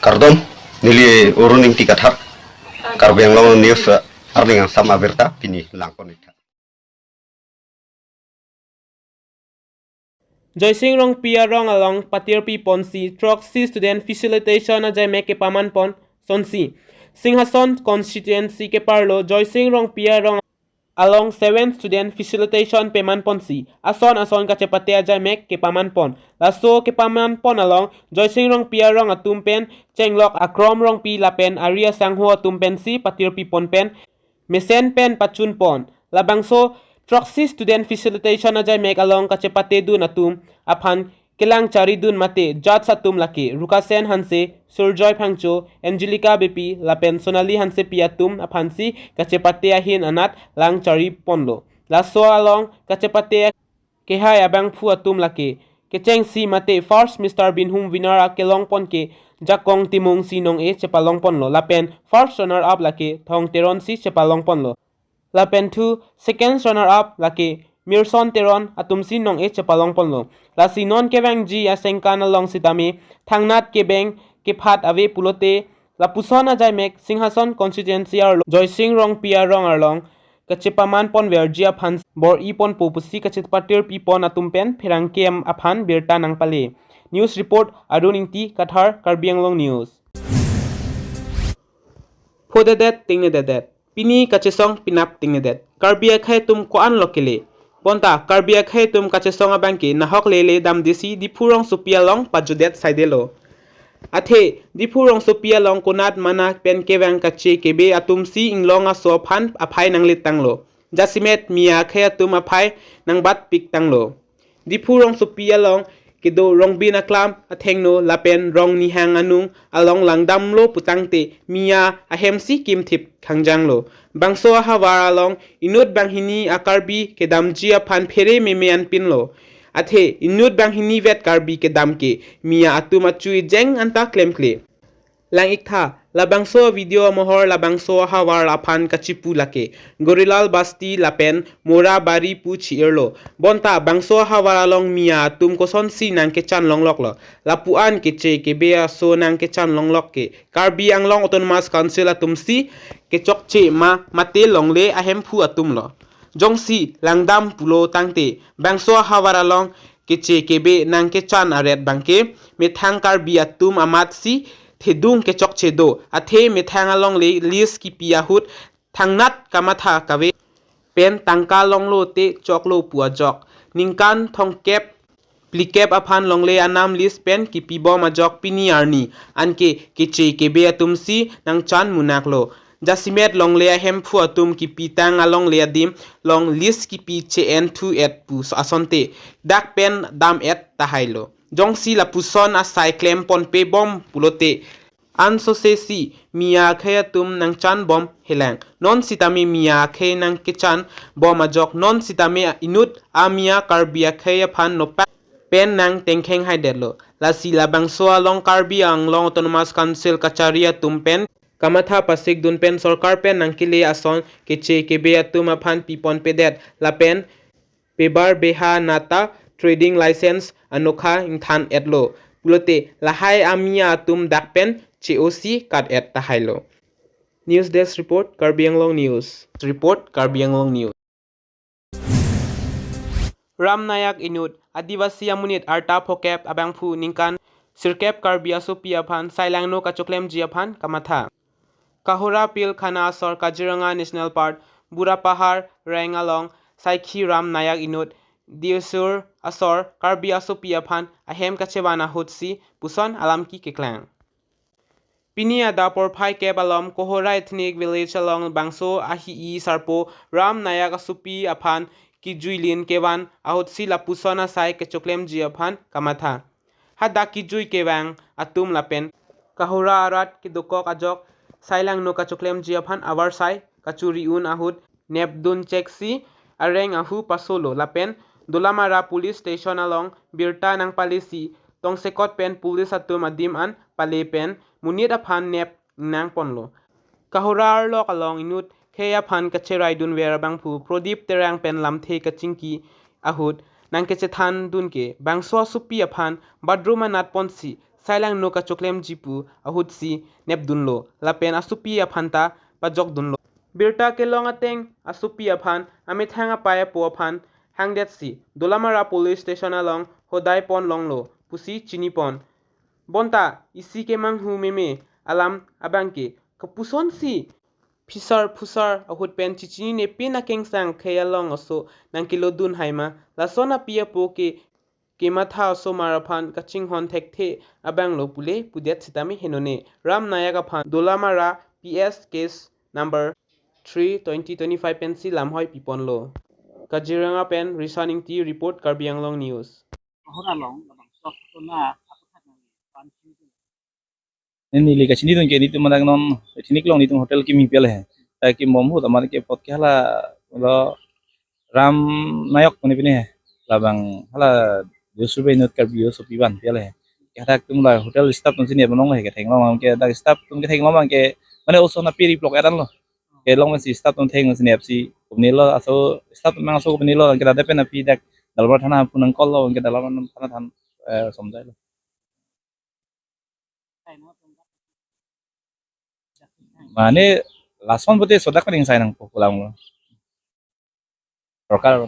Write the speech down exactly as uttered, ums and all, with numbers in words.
Kardom, neli Arun Ingti Kathar, Karbi Anglong News, eh, arni angsam abirta pini langpon-iktha. Joysing Rongpi arong along patirpi ponsi throksi student facilitation ajaimek kepaman pon sonsi Singhason constituency keparlo Joysing Rongpi arong along seven student facilitation peman ponsi ason ason kachepate ajaimek kepaman pon. Laso kepaman pon along Joysing Rongpi arong atum pen chenglok Akrom Rongpi lapen ari asangho atum pensi patirpi pon pen mesen pen pachun pon. Labangso throksi student facilitation ajaimek along kachepate dun atum aphan kelang chari dun mate judge atum lake Rukasen Hanse, Surjoy Phangcho, Angelica Beypi lapen Sonali Hansepi atum aphansi kachepate ahin anat lang chari ponlo. Laso along kachepate kehai abangphu atum lake kechengsi mate first Mister Binhum Winner akelong pon ke Jakong Timung si nong-e chepalong ponlo lapen first runner up lake Thong Teron si chepalong ponlo. Lapen thu second runner up lake Mirson Teron atumsi nong-e chepalong ponlo. Lasi non kevangji asengkan along sitame thangnat kebeng kephat ave pulote lapuson ajaimek Singhason constituency arlo Joysing Rongpi arong arlong kachepaman ponverji aphan bor-i ponpo pusi kachepatirpi pon atum pen pherangke aphan birta nangpale. News report Arun Ingti Kathar, Karbi Anglong News. Phodedet tingnededet. Pini kachesong penap tingnedet. Karbi akhei atum ko-an lo kele. Bonta Karbi akhei atum kachesong abangke nahok lele damdesi Diphu rongsopi along pajudet saidelo. Athe Diphu rongsopi along konat mana pen kevang kache kebe atumsi inglong aso aphan aphai nanglit tanglo. Jasemet Miya akhei atum aphai nangbatpik tanglo. Diphu rongsopi along kedo Rongbin aklam athengno lapen Rongnihang anung along langdamlo putangte Miya ahemsi kimthip khangjanglo. Bangso ahavar along inut banghini a-Karbi kedamji aphan phere meme anpinlo. Athe inut banghini vet Karbi kedam ke Miya atum achu ejeng anta klemkle. Lang-iktha, labangso video amohor labangso ahavar aphan kachipu lake Gorilal Basti lapen Mora Bari pu chi-irlo. Bonta bangso ahavar along Miya atum kosonsi nangkechan longloklo. Lapu-an keche kebe aso nangkechan longlok ke Karbi Anglong Autonomous Council atumsi kechokche ma mate longle ahemphu atumlo. Jongsi langdam pulo tangte bangso ahavar along keche kebe nangkechan aret abangke methang Karbi atum amatsi thedung kechokche do, athe methang alongle list kipi ahut thangnat kamatha kave pen tangka longlo te choklo pu ajok. Ningkan thomkep phlikep aphan longle anam list pen kipibom ajok pini arni anke keche kebe atumsi nangchan munaklo. Jasemet longle ahemphu atum kipitang alongle adim along list kipi che-en thu-et pu asonte dak pen dam-et tahailo. Jongsi lapuson asai klem ponpebom pulote ansose si Miya akhei atum nangchanbom helang. Non sitame Miya akhei nangkechanbom ajok non sitame inut a-Miya Karbi akhei aphan nopak pen nangtengkheng haidetlo. Lasi labangso along Karbi Anglong Autonomous Council kachari atum pen kamatha pasik dun pen sorkar pen nangkele ason keche kebe atum aphan piponpedet lapen pebar beha nata trading license anokha ingthan-etlo pulote lahai a-Miya atum dak pen che-osi kat-et tahailo. News Desk Report, Karbi Anglong News. Report, Karbi Anglong News. Ram Nayak inut Adivasi amonit arta phokep abangphu ningkan sirkep Karbi asopi aphan sailangno kachoklemji aphan kamatha. Kohora Pil Khana asor Kaziranga National Park, Burapahar Reng along Saikhi Ram Nayak inut Dirsur asor Karbi asopi aphan ahem kachevan ahutsi puson alamki keklang. Pini adap porphai kep alom Kohora Ethnic Village along bangso ahi-i sarpo Ram Nayak asopi aphan kijuilin kevan ahutsi lapuson asai kechoklemji aphan kamatha. Hadak kijui kevang atum lapen Kohora arat kedokok ajok sailangno kachoklemji aphan avarsai kachuri-un ahut nepdun cheksi areng ahu pasolo lapen Dolamara Police Station along birta nangpalesi tongsekot pen police atum adim an pale pen monit aphan nep nangponlo. Kohora arlok along inut khei aphan kacheraidunver abangphu Prodip Terang pen lamthe kachingki ahut nangkechethan dun ke bangso asopi aphan bathroom anat ponsi sai langno kachoklemji pu ahutsi nepdunlo lapen asopi aphan ta pajokdunlo. Birta kelong ateng asopi aphan amethang apei apo aphan hangdetsi Dolamara Police Station along hodai pon longlo pusi chinipon. Bonta isi kemanghu meme alam abangke kapusonsi phisar phusar ahut pen chichinine pen akengsang khei along aso nangkelodun haima, lason api apo ke kematha osomar aphan kachinghon thekthe abanglo pule pudet sitame henone Ram Nayak aphan Dolamara P S case number three twenty twenty-five pensi lamhoi piponlo. Kaziranga pen Risan Ingti report, Karbi Anglong News. Ahora long labang sok to na apa kan pan Neli kachinidun ke nelitum madak non ethnic long nelitum hotel kimi pi le he. Ta kimbom ahut amar ke apot ke hala lo Ram Nayak pune pine he. Labang hala Diu Survey North Karbi asopi abang pi le he. Ke hadak atum la hotel staff atum si nep long he, ketheklong ke dak staff atum ketheklong ke mane oso na piri plok eran lo. Kelong si staff atum theng si nepsi kumne lo aso staff atum aso kumne lo ke dak pen api dak Dalbar thana pu nangkol lo ke Dalbar thana than eh, somjai lo. Mane lason pute sodak ning sai nangpo pulang lo. Sorkar